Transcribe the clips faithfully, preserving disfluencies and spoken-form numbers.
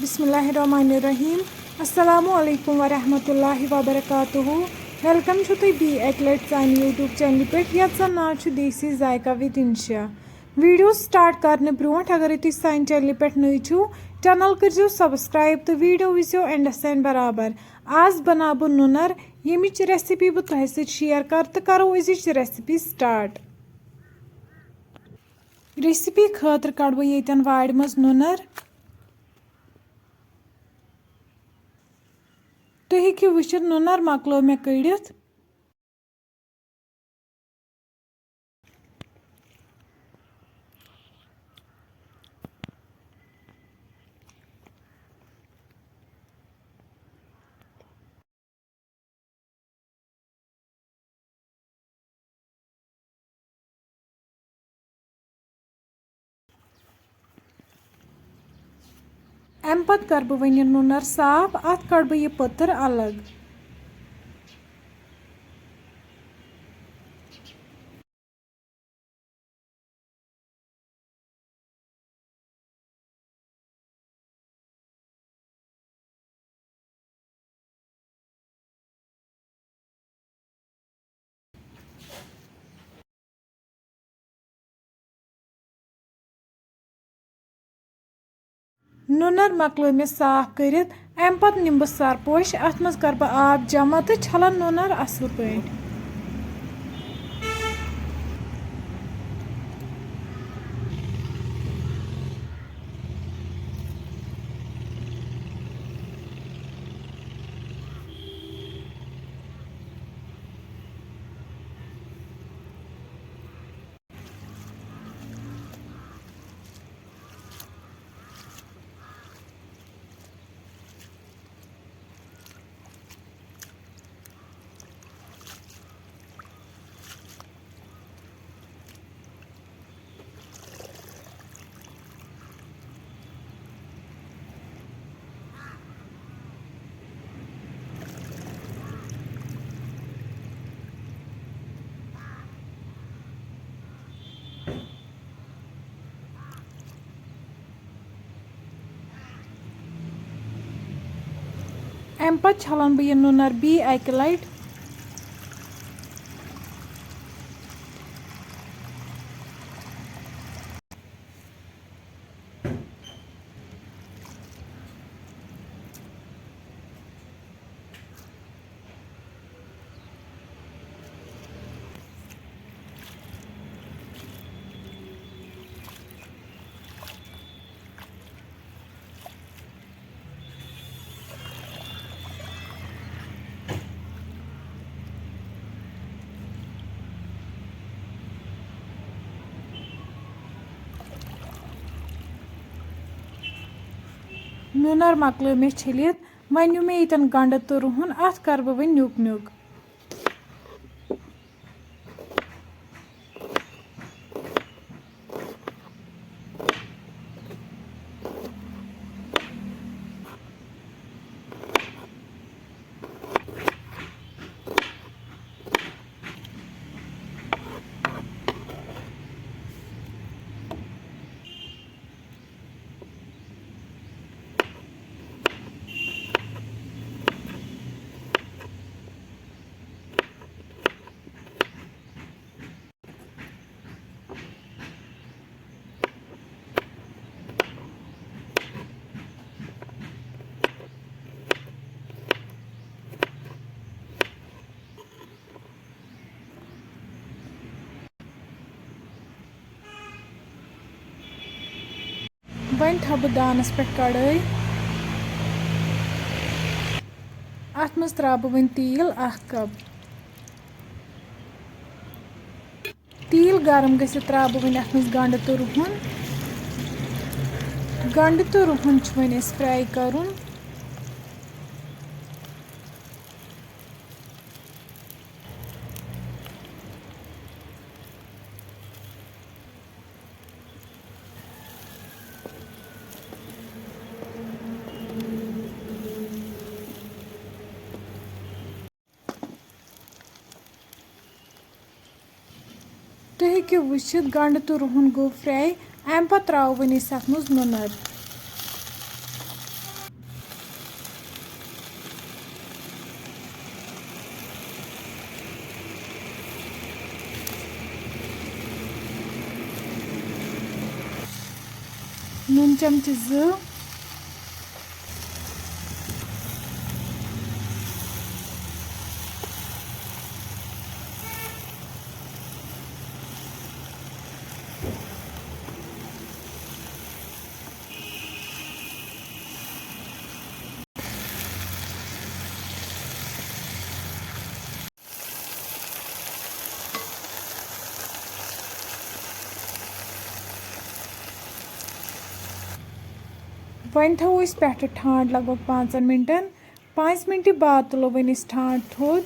بسم اللہ الرحمن الرحیم۔ السلام علیکم ورحمۃ اللہ وبرکاتہ۔ ویلکم چھو تُہۍ بیٚیہِ اَکہِ لَٹہِ سانہِ YouTube چینلہِ پٮ۪ٹھ، یَتھ زَن ناو چھُ دیسی ذائقہ with انشا۔ ویڈیو سٹارٹ کرنہٕ برونٛٹھ، اگرے تُہۍ سانہِ چینلہِ پٮ۪ٹھ نٔوۍ چھِو، چینل کٔرزیو سبسکرائب تہٕ ویڈیو وٕچھزیو اینڈس تام برابر۔ آز بناو بہٕ نُنر، ییٚمِچ ریسپی بہٕ تۄہہِ سۭتۍ شیئر کرٕ، تہٕ کرو أزِچ ریسپی سٹارٹ۔ ریسپی خٲطرٕ کڑٕ بہٕ ییٚتٮ۪ن وارِ منٛز نُنر۔ تُہۍ ہیٚکِو وٕچھِتھ، نُنر مۄکلٲو مےٚ کٔڑِتھ۔ اَمہِ پَتہٕ کَرٕ بہٕ وۄنۍ یہِ نُنَر صاف، اَتھ کَڑٕ بہٕ یہِ پٔتٕر الگ۔ نُنَر مۄکلٲو مےٚ صاف کٔرِتھ۔ اَمہِ پَتہٕ نِمہٕ بہٕ سَرپوش، اَتھ منٛز کَرٕ بہٕ آب جمع تہٕ چھَلَن نُنَر اَصٕل پٲٹھۍ۔ اَمہِ پَتہٕ چھَلَن بہٕ یہِ نُنَر بیٚیہِ اَکہِ لَٹہِ۔ نُنَر مۄکلٲو مےٚ چھٔلِتھ۔ وۄنۍ نیوٗ مےٚ ییٚتٮ۪ن گنٛڈٕ تہٕ رُہُن، اَتھ کَرٕ بہٕ وۄنۍ نیُک نیُک۔ وۄنۍ تھاوٕ بہٕ دانَس پٮ۪ٹھ کڑٲے۔ اَتھ منٛز ترٛاوٕ بہٕ وۄنۍ تیٖل اَکھ کپ۔ تیٖل گرم گٔژھِتھ ترٛاوٕ بہٕ وۄنۍ اَتھ منٛز گنٛڈٕ تہٕ رُہُن۔ گنٛڈٕ تہٕ رُہُن چھُ وۄنۍ اَسہِ fry کرُن۔ تُہۍ ہیٚکِو وٕچھِتھ، گنٛڈٕ تہٕ رُہُن گوٚو fry۔ اَمہِ پَتہٕ ترٛاوو وۄنۍ أسۍ اَتھ منٛز نُنَر۔ نُن چمچہٕ زٕ۔ وۄنۍ تھاوو أسۍ پٮ۪ٹھٕ ٹھانٛڈ لگ بگ پانٛژن مِنٹن۔ پانٛژِ مِنٹہِ بعد تُلو وۄنۍ أسۍ ٹھانٛڈ تھوٚد۔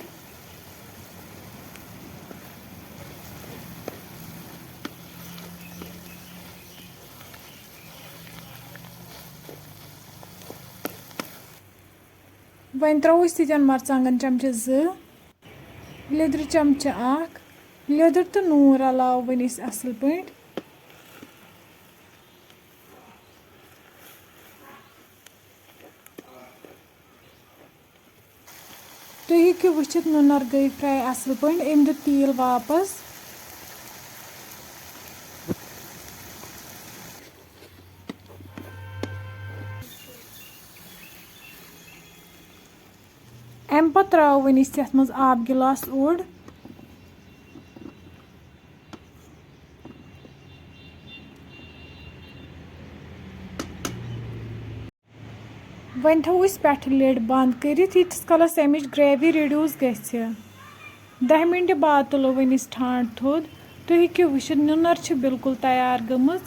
وۄنۍ ترٛاوو أسۍ سِجن مرژٕوانٛگن چمچہٕ زٕ، لیٚدرِ چمچہٕ اکھ، لیٚدٕر تہٕ نوٗن رلاوو وۄنۍ أسۍ اصل پٲٹھۍ۔ تُہۍ ہیٚکِو وٕچھِتھ، نُنَر گٔے fry اصل پٲٹھۍ، أمۍ دیُت تیٖل واپس۔ اَمہِ پَتہٕ ترٛاوو وۄنۍ أسۍ یَتھ منٛز آب گِلاس اوٚڑ۔ وۄنۍ تھاوو أسۍ پٮ۪ٹھٕ lid بنٛد کٔرِتھ، ییٖتِس کالَس اَمِچ gravy reduce گژھِ۔ دَہہِ مِنٹہِ بعد تُلو وۄنۍ أسۍ ٹھانٛڈ تھوٚد۔ تُہۍ ہیٚکِو وٕچھِتھ، نُنَر چھِ بالکل تیار گٔمٕژ۔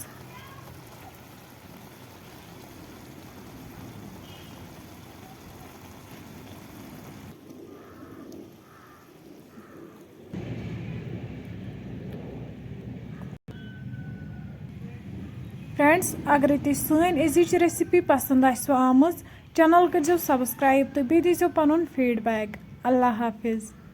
Friends، اگرے تۄہہِ سٲنۍ أزِچ recipe پسند آسِوٕ آمٕژ، channel کٔرزیٚو subscribe تہٕ بیٚیہِ دیٖزیٚو پنُن feedback۔ اللہ حافظ۔